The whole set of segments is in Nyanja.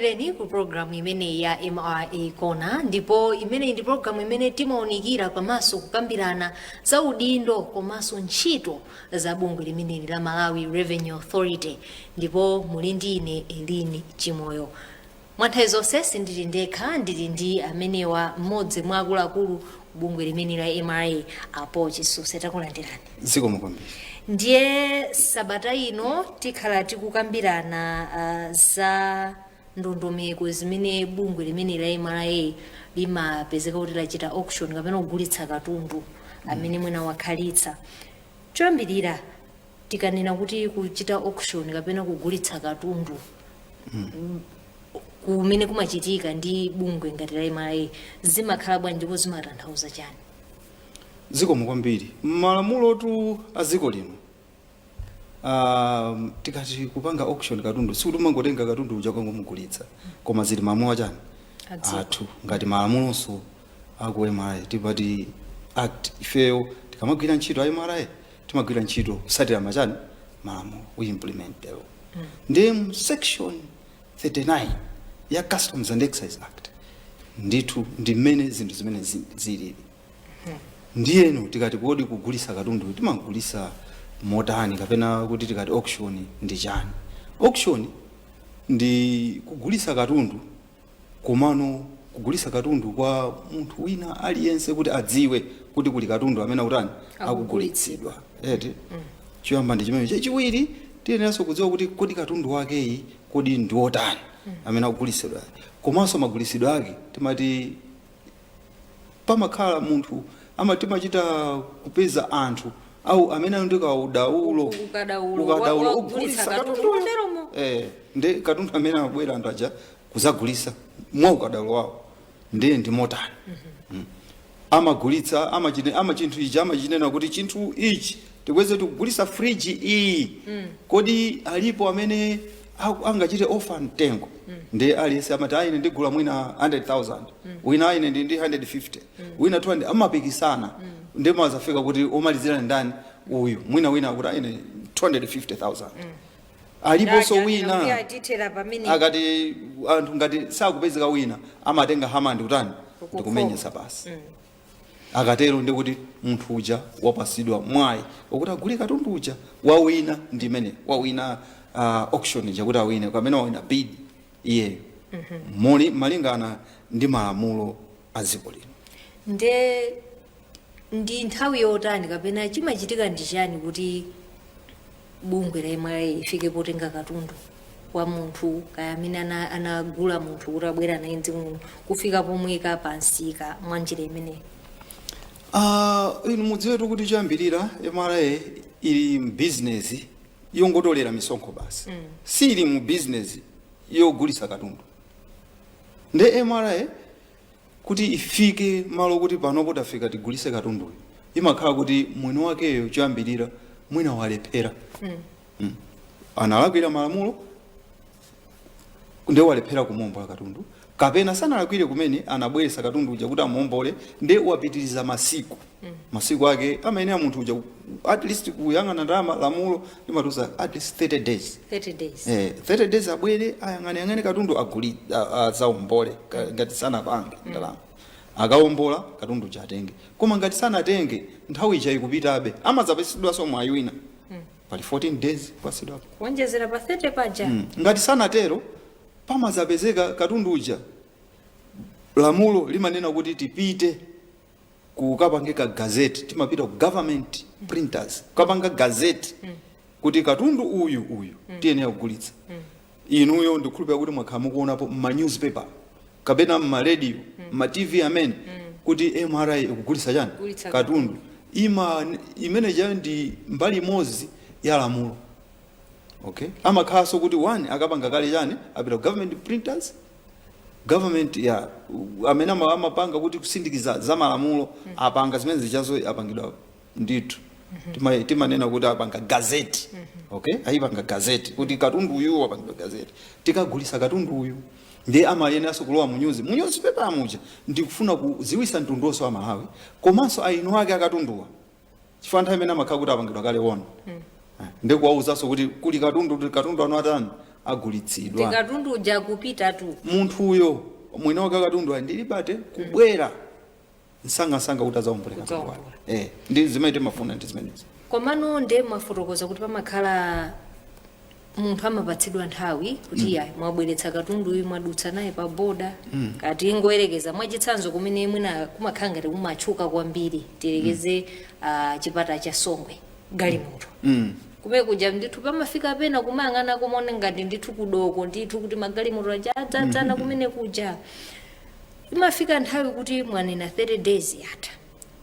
Leni ku programu imeneyi ya MRA Corner, ndipo imeneyi ndi programu imene timawunikira komanso kukambirana za udindo komanso ntchito za bungwe limeneli la Malawi Revenue Authority, ndipo muli ndi ine, Elini Chimoyo. Mwa nthawi zonse sindili ndekha, ndili ndi amenewa, mmodzi mwa akuluakulu bungwe limene la MRA, apo Chisuse. Takulandirani. Zikomo kwambiri. Ndiye sabata ino tikhala tikukambirana za ndondomeko zimene bungwe limene la MRA limapezeka kuti lachita auction kapena kugulitsa katundu amene mwina wakhalitsa. Choyambirira, tikanena kuti kuchita auction kapena kugulitsa katundu kumene kumachitika ndi bungwe ngati la MRA, zimakhala bwanji ndipo zimatanthauza chani? Zikomo kwambiri. Malamulotu a dziko lino, tikati kupanga auction katundu, sikuti umangotenga katundu uja kangomugulitsa, koma zili malamulo achani? Adziko. Athu ngati malamulonso aku MRA, tipati act. Ifeyo tikamagwira ntchito a MRA, timagwira ntchito kusatira machani? Malamulo. We implement the law. Ndiye mu section 39 ya Customs and Excise Act ndithu ndi mmene zinthu zimene zilili. Ndiyeno tikati kodi kugulisa katundu timagulisa motani, kapena kuti tikati auction ndi chani? Auction ndi kugulisa katundu, komano kugulisa katundu kwa munthu wina aliyense kuti adziwe kuti kuli katundu amene akutani? Akugulitsidwa, eti? Choyamba ndi chimene. Chachiwiri, tiyeneranso kudziwa kuti kodi katundu wakeyi kodi ndi wotani amene akugulitsidwa, komanso magulisidwe ake. Timati pamakhala munthu ama timachita kupeza anthu au amene ali ndi kaudaulo. Ukadaulo. Ukadaulo Wogulitsa ogulitsa katundu. katunduyo. Moteromo. Eh, ndi katundu amene amabwera anthu aja kuzagulisa mwa ukadaulo wawo, ndiye ndi motani? Amagulitsa, amachine ama chinthu ichi, amachinena kuti chinthu ichi tikweze, tikugulisa friji iyi, kodi alipo amene angachite offer mtengo? Ndi aliyense amati, "Ayi, ine ndigula mwina 100,000." Wina, "Ayi, ine ndi 150." Wina 200. Amapikisana, ndi mazafika kuti omalizira ndi ndani uyu. Mwina wina akuti, "Ayi, ine 250,000." Aliponso wina Atithera pamene. Akati anthu ngati sakupezeka wina, amatenga hammer ndi kutani? Ndikumenyesa basi. Akatero ndikuti munthu uja wapasidwa mwayi ukuti agule katundu uja wawina, ndimene wawina auction ija, kuti awine kamene wawina bid iyeyo moli malingana ndi malamulo a dziko lino. Nde ndi nthawi yotani kapena chimachitika ndi chani kuti bungwe la MRA ifike potenga katundu wa munthu, kaya amene anagula munthu kuti abwera naye mdziko muno, kufika pomweka pansika mwa njira imeneyi? Inu mudziwetu kuti choyambirira MRA ili mbizinesi yongotolera misonkho basi, si ili mu bizinesi yogulisa katundu. Nde MRA kuti ifike malo kuti panopo tafika tigulise katunduyo, imakhala kuti mwini wakeyo choyambirira mwina walephera, Analakwira malamulo nde walephera kumuombola katundu, kapena sanalakwire kumene, anabweresa katundu uja kuti amuombole, nde wapitiriza masiku. Masiku ake amayenera munthu uja at least kuyang'ana ndalama, lamulo limatiuza at least 30 days. 30 days. Eh, 30 days abwere ayang'ane katundu, aguli azaombole ngati sanapange ndalama. Akaombola katundu uja atenge, koma ngati sanatenge, nthawi ija ikupitabe, amazapesidwanso mwayi wina, pali 14 days kupasidwapo. Kuonjezera pa 30 paja. Ngati sanatero, pamazapezeka katundu uja, lamulo limanena kuti tipite kukapange ka gazette. Timapita ku government printers kukapanga gazette kuti katundu uyu uyu tiyenera kugulitsa. Inuyo ndikukhulupirira kuti mwakhala mukuonapo mma newspaper kapena mma radio, mma TV amene kuti MRA ikugulitsa chani? Kugulitsa. Katundu. Ima imene chayo ndi mbali imodzi ya lamulo, okay? Amakhalanso kuti one akapanga kale chani, apita ku government printers, government ya amene amapanga kuti kusindikiza za malamulo, apanga zimene zichazo, apangidwa ndithu. Timanena kuti apanga gazette, okay? Ayipanga gazette kuti katundu uyu wapangidwa gazette, tikagulisa katundu uyu. Ndiye amayeneranso kulowa mu news, mu newspaper amuja, ndikufuna kuziwisa mtundu wonse wa Malawi komanso ainu ake akatunduwa, chifukwa nthawi imene amakhala kuti apangidwa kale wona, ndikuwawuzanso kuti kuli katundu, kuti katundu anu atani? Agulitsidwa. Tikatundu uja kupita tu. Munthuyo mwini wake katundu ali ndi liberty kubwera msangamsanga kuti adzawombole katundu wake. Kudzaombola. Ndi zimene timafuna ndi zimenezi. Komano nde mwafotokoza kuti pamakhala munthu amapatsidwa nthawi kuti ya mwabweretsa katundu uyu, mwadutsa naye pa boda, kati ingoyerekeza mwachitsanzo kumene mwina kumakhala ngati kumatchuka kwambiri, tiyerekeze chipata cha Songwe, galimoto kumene kuja ndithu pamafika pena kumayang'ana kumaona ngati ndithu kudoko ndithu kuti magalimoto aja adzadzana kumene kuja. Imafika nthawi kuti mwanena 30 days yatha,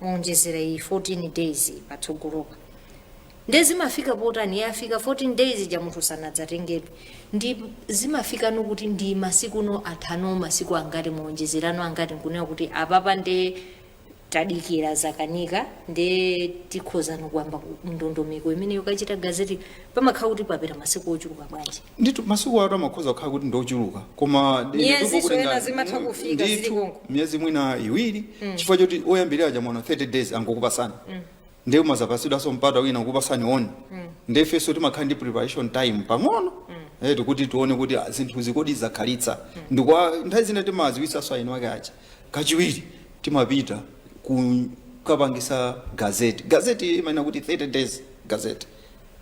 mwaonjezera iyi 14 days patsogolopa, nde zimafika potani? Yafika 14 days ja, munthu sanadzatengedwe, ndi zimafikano kuti ndi masikuno athano, masiku angati muonjezerano angati nkunena kuti apapa nde tadikira zakanika, nde tikhozano kuyamba ndondomeko imene yokachita gazette? Pamakhala kuti papita masiku ochuluka bwanji? Ndithu masiku atu amakhoza kukhala kuti ndochuluka, koma Miyezi ena zimatha kufika ndithu, zili konko. Miyezi mwina 2, chifukwa choti oyambirira aja mwana 30 days angokupasani, ndiye umazapasidwanso mpata wina ukupasani oni, ndiye ifenso timakhala ndi preparation time pang'ono, tikuti tione kuti zinthu zikodi zakhalitsa. Ndikwa nthawi zina timaziwisanso aini wake aja. Kachiwiri timapita kukapangisa gazette. Gazette imanena kuti 30 days gazette.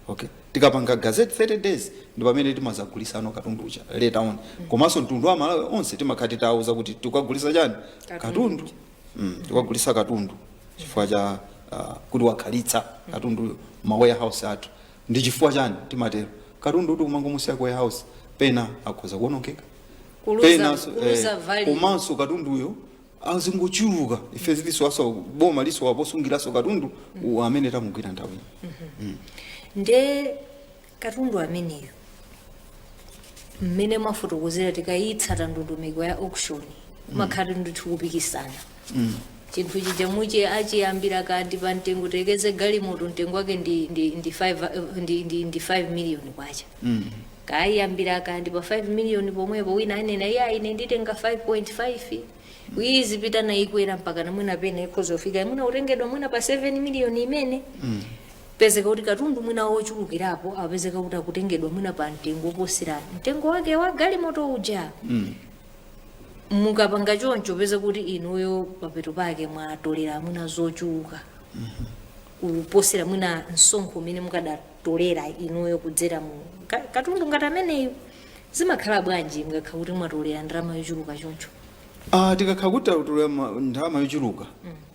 Okay, tikapanga gazette 30 days ndi pamene timazagulisano katundu uja later on. Komanso mtundu wa Malawi onse timakhala titauza kuti tikagulisa chani? Katundu. Tikagulisa katundu chifukwa cha kuti wakhalitsa katunduyo ma warehouse athu. Ndi chifukwa chani timatero? Katundu kuti kumangomusiya ku warehouse, pena akhoza kuonongeka. Kuluza, Pena kuluza value. Komanso katunduyo azingochuluka, ife zilisowaso boma lisowa posungiranso katundu amene tamugwira nthawi. Nde katundu ameneyo mmene mwafotokozera, tikayitsata ndondomeko ya auction, kumakhala ndithu kupikisana. Chinthu chija muche achiyambira kandi pa mtengo, tekeze galimoto mtengo wake ndi 5 ndi 5 million kwacha, kayiyambira kandi pa 5 million pomwepo, wina anena iya ine nditenga 5.5, wizipita nayikwera mpaka namwina pena ikhoza kufika mwina kutengedwa mwina pa 7 million, imene pezeka kuti katundu mwina wochulukirapo apezeka kuti akutengedwa mwina pa mtengo woposera mtengo wake wa galimoto uja. Mukapanga choncho, peza kuti inuyo papeto pake mwatolera mwina zochuluka kuposera mwina msonkho umene mukadatolera inuyo kudzera mu katundu ngati ameneyo. Zimakhala bwanji mukakhala kuti mwatolera ndalama yochuluka choncho? Tikakhala kuti tatolera ndalama yochuluka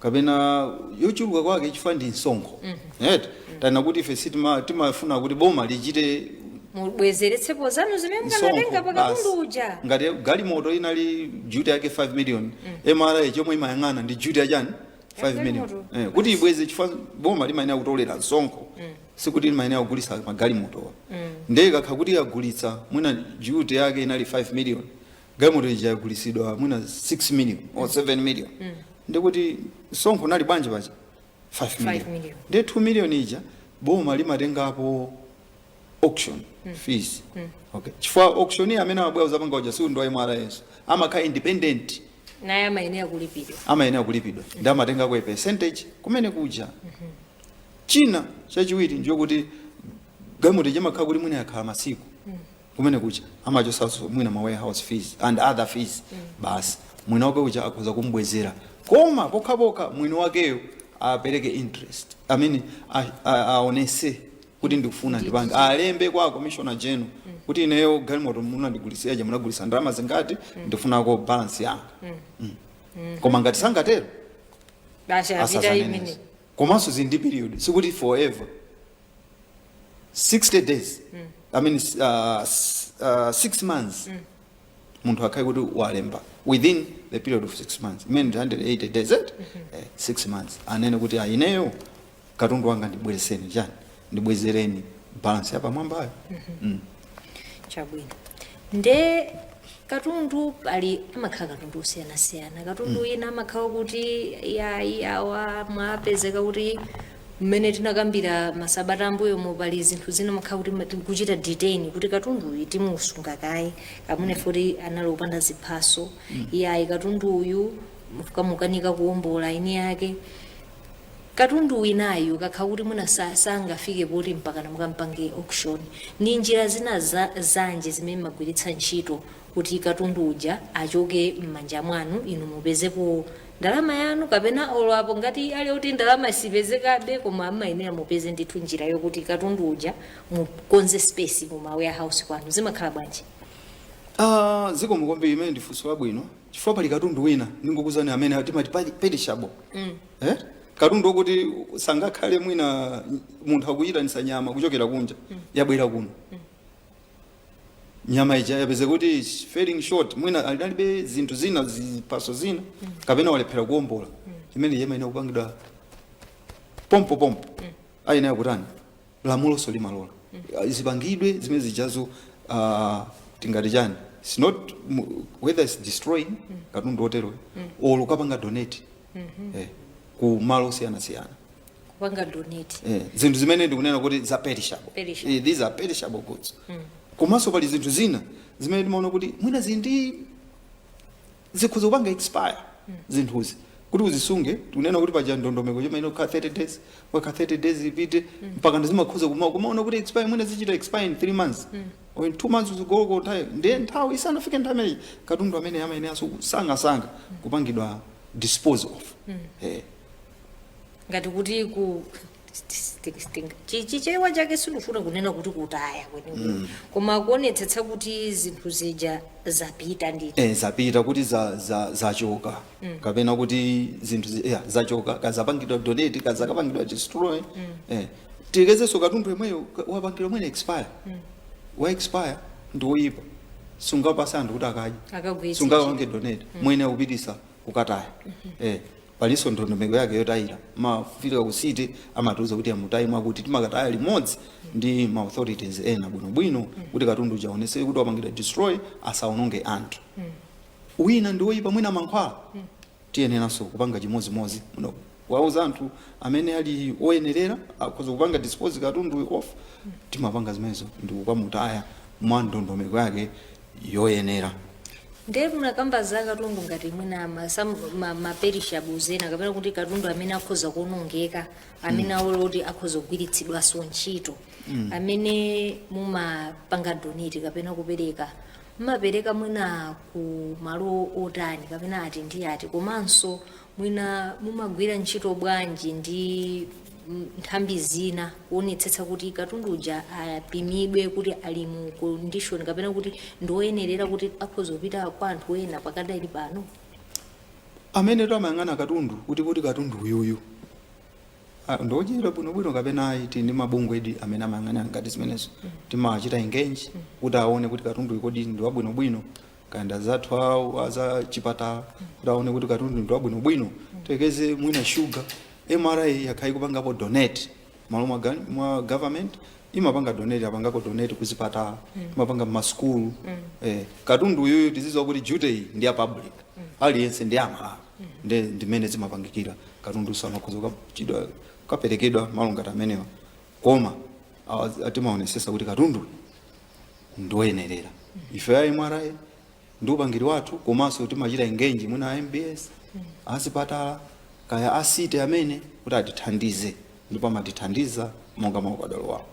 kapena yochuluka kwake chifukwa ndi msonkho, eti tana kuti ife sitima timafuna kuti boma lichite mubwezeretsepo zanu zimene mukanatenga pa katundu uja. Ngati galimoto inali duty yake 5 million, MRA chomwe imayang'ana ndi duty yachani? 5 million. Galimoto. Kuti ibweze, chifukwa boma limayenera kutolera msonkho, sikuti limayenera kugulitsa magalimotowa. Ndiye ikakhala kuti yagulitsa mwina duty yake inali 5 million, galimoto ija yagulitsidwa mwina 6 million or 7 million, ndikuti msonkho nali bwanji paja? 5 5 million. Million. Ndiye 2 million ija boma limatengapo auction fees, okay, chifukwa auction amene amabwera uzapanga uja si ndo MRA, amakhala independent. Naye amayenera kulipidwa. Amayenera kulipidwa, ndi amatengako a percentage kumene kuja. China chachiwiri ndiyokuti galimoto ija imakhala kuti mwina yakhala masiku kumene kuja, amachosanso mwina ma warehouse fees and other fees. Basi, mwini wake uja akhoza kumbwezera, koma pokhapokha mwini wakeyo apereke interest, I mean, aonese kuti ndikufuna ndipange, alembe kwa commissioner general kuti ineyo galimoto munandigulitsira ja munagulitsa ndalama zingati, ndifunako balance yanga. Koma ngati sangatero, basi apita asazaneneza. imene. Komanso zili ndi period, sikuti forever. 60 days, I mean, 6 months, munthu akhale kuti walemba within the period of 6 months, imene ndi 180 days, eh? 6 months anene kuti ah, ineyo katundu wanga ndibwereseni chani, ndibwezereni balance yapamwambayo. Chabwino. Nde katundu pali amakhala katundu osiyanasiyana. Katundu ina amakhala kuti yayi awa mwapezeka kuti mmene tinakambira masabata ambuyomo, pali zinthu zina makhala kuti tikuchita detain kuti katundu uyu timusunga kaye kamene futi anali opanda ziphaso, iyayi katundu uyu kamukanika kuwombola eni yake. Katundu winayu kakha kuti mwina sangafike poti mpakana mukampange auction, ni njira zina zanji zimene magwiritsa ntchito kuti katundu uja achoke m'manja mwanu, inu mupezepo ndalama yanu, kapena olo apo ngati ali kuti ndalama sipezekabe, koma amayenera mupeze ndithu njira yokuti katundu uja mukonze space mu ma warehouse kwanu? Zimakhala bwanji? Ah, zikomo kwambiri. Imene ndi funso labwino, chifukwa pali katundu wina, ndingokuzani, amene timati perishable. Eh? Katundu wokuti sangakhale, mwina munthu akuyitanisa nyama kuchokera kunja, yabwera kuno, nyama ija yapeze kuti is falling short, mwina alibe zinthu zina, zipaso zina, kapena walephera kuwombola, imene yema kupangidwa pompo pompo. Ayenera kutani? Lamuloso limalola zipangidwe zimene zijazo. Tingati chani, it's not whether it's destroying katundu otero or ukapanga donate ku malo osiyanasiyana. Kupanga donate. Zinthu zimene ndikunena kuti za perishable. Perishable. These are perishable goods. Komanso pali zinthu zina zimene timaona kuti mwina zindi zikhoza kupanga expire zinthuzi, kuti uzisunge. Tikunena kuti paja ndondomeko chimene kukhala 30 days, waka 30 days ipite mpaka ndizimakhoza kumaona kuti expire, mwina zichita expire in 3 months or in 2 months uzigoloko nthawi, ndiye nthawi isanafike nthawi imeneyi, katundu amene amayeneranso sangasanga kupangidwa dispose of. Ngati kuti ku Chichewa chake sindifuna kunena kuti kutaya kwenikweni, koma kuonetsetsa kuti zinthu zija zapita ndithu. Zapita kuti zachoka kapena kuti zinthu yeah, zachoka, kazapangidwa donate, kazakapangidwa destroy. Tiyerekezenso katundu yemweyo wapangidwa mwene expire, wa expire ndi woyipa, sungapase anthu kuti akadye. Akagwiritse. Sungapange donate, mwene akupitisa kukataya. Palinso ndondomeko yake yotayira. Mafika ku city, amatiuza kuti amutayi mwakuti timakataya limodzi ndi ma authorities ena bwinobwino, kuti katundu ujaonese kuti wapangidwa destroy, asaononge anthu. Wina ndi woyipa, mwina mankhwala, tiyeneranso kupanga chimozimozi muno, kuwauza anthu amene ali oyenerera akhoza kupanga dispose katundu off. Timapanga zimenezo ndi kukamutaya mwa ndondomeko yake yoyenera. Ndiye munakamba za katundu ngati mwina ma perishables ena, kapena kuti katundu amene akhoza kuonongeka, amene aolo kuti akhoza kugwiritsidwanso ntchito, amene mumapanga donate kapena kupereka, mumapereka mwina ku malo otani kapena ati ndi ati? Komanso mwina mumagwira ntchito bwanji ndi nthambi zina kuonetsetsa kuti katundu uja apimidwe kuti ali mu condition kapena kuti ndi woyenerera kuti akhoza kupita kwa anthu ena pakadali pano? Amene tamayang'ana katundu kuti katundu uyuyu, ah, ndochera bwinobwino kapena ayi, tili ndi mabungwe edi amene amayang'anira ngati zimenezo. Timachita engage kuti aone kuti katundu uyu kodi ndi wabwinobwino, kanda zathu awo aza chipatala, kuti aone kuti katundu ndi wabwinobwino. Tekeze mwina sugar, MRA yakhayi kupangapo donate malo mwa government, imapanga donate, apangako donate kuzipatala, imapanga mmasukulu. Katundu uyuyu tizidziwa kuti duty iyi ndi ya public, aliyense ndi amalawi, ndi ndimene zimapangikira. Katundu samakhoza kukachidwa kukaperekedwa malo ngati amenewa, koma timaonesesa kuti katundu ndiwoyenerera ife ya MRA ndi upangiri wathu. Komanso timachita engage mwina a MBS, azipatala, kaya a city amene kuti atithandize, ndipo amatithandiza monga mwa ukadaulo wawo.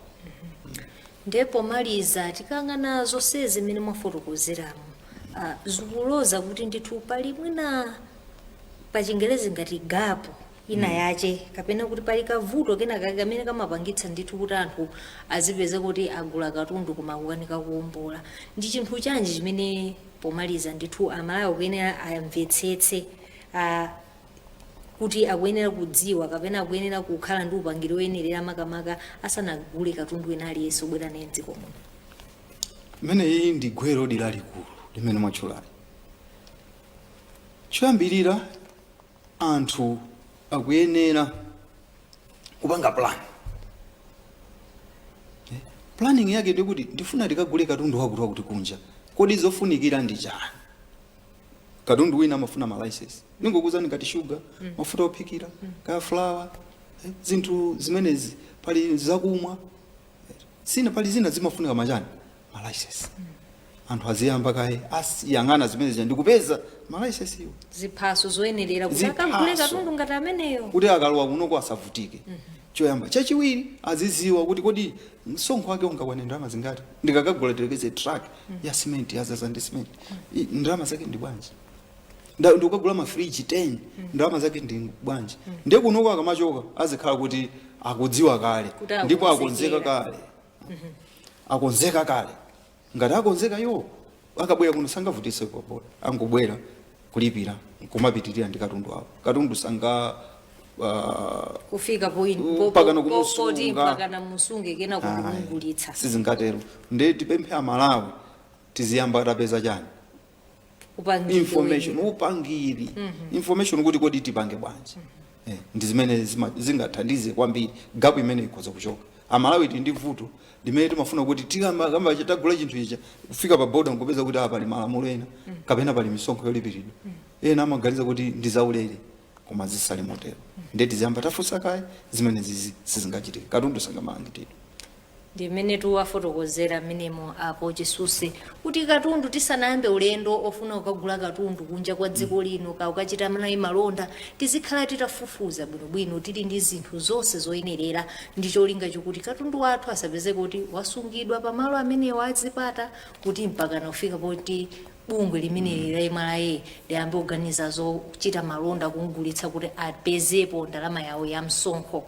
Ndiye pomaliza, tikang'ana zonse zimene mwafotokozeramo, zikuloza kuti ndithu pali mwina pachingerezi ngati gap ina yache, kapena kuti pali kavuto kena kake kamene kamapangitsa ndithu kuti anthu azipeza kuti agula katundu koma akukanika kuwombola. Ndi chinthu chanji chimene pomaliza ndithu Amalawi akuyenera amvetsetse, kuti akuyenera kudziwa kapena akuyenera kukhala ndi upangiri woyenerera, makamaka asanagule katundu wina aliyense obwera naye mdziko muno? Imene iyi ndi gwero lalikulu limene mwatchulali. Choyambirira, anthu akuyenera kupanga plan. Planning yake ndikuti ndifuna tikagule katundu wakuti wakuti kunja, kodi zofunikira ndi chani? Katundu wina amafuna ma license, ningokuzani ngati sugar, mafuta ophikira, kaya flour, zinthu zimenezi, pali zakumwa sina, pali zina zimafunika machani, ma license. Anthu aziyamba kaye asiyang'ana zimene zija ndikupeza malaisensiwo, ziphaso zoyenerera kuti akagule Ziphaso. katundu ngati ameneyo, kuti akalowa kunoko asavutike. Choyamba. Chachiwiri, aziziwa kuti kodi msonkho wake ungakwane ndalama zingati ndikakagula, tilekeze, truck ya cement yazaza ndi cement, ndalama zake ndi bwanji? Ndikukagula mafriji 10, ndalama zake ndi bwanji? Ndiye kunoko akamachoka azikhala kuti akudziwa kale kuti ndipo akonzeka akonzekera. kale, akonzeka kale. Ngati akonzeka iwo, akabwera kuno sangavutise paboda, angobwera kulipira, kumapitirira ndi katundu awo. Katundu sanga kufika mpakana poti kumusunga. Mpakana musunge kena kumugulitsa. Sizingatero. Ndiye tipemphe Amalawi, tiziyamba tapeza chani? Upangiri. Information, upangiri, information kuti kodi tipange bwanji. Ndi zimene zingathandize kwambiri gap imene ikhoza kuchoka. Amalawi tili ndi vuto limene timafuna kuti tikamba tagula chinthu icha, kufika pa boda nkupeza kuti apa pali malamulo ena kapena pali misonkho yolipiridwa. Ena amaganiza kuti ndi zaulere, koma zisali motero. Ndiye tiziyamba tafunsa kaye. Zimene zizi sizingachitika, katundu sangamalangitidwe. Ndi mmene tiwafotokozera mmenemo apo Chisuse kuti katundu, tisanayambe ulendo ofuna kukagula katundu kunja kwa dziko lino, ukachita naye malonda, tizikhala titafufuza bwinobwino, tili ndi zinthu zonse zoyenerera, ndi cholinga chokuti katundu wathu asapeze kuti wasungidwa pamalo amenewa azipata, kuti mpakana kufika poti bungwe limeneli la MRA liyambe kuganiza zochita malonda kumugulitsa kuti apezepo ndalama yawo ya msonkho.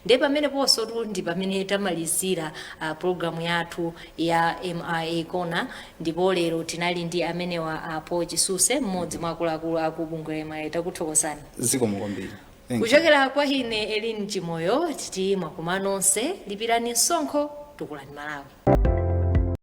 Ndiye pamene ponso tu ndi pamene tamalizira programu yathu ya MRA Corner. Ndipo lero tinali ndi amenewa apo Chisuse, mmodzi mwa akuluakulu aku bungwe la MRA. Takuthokozani. Zikomo kwambiri. Thank you. Kuchokera kwa ine Elin Chimoyo, titi mwakuma nonse, lipirani msonkho, tukulani Malawi.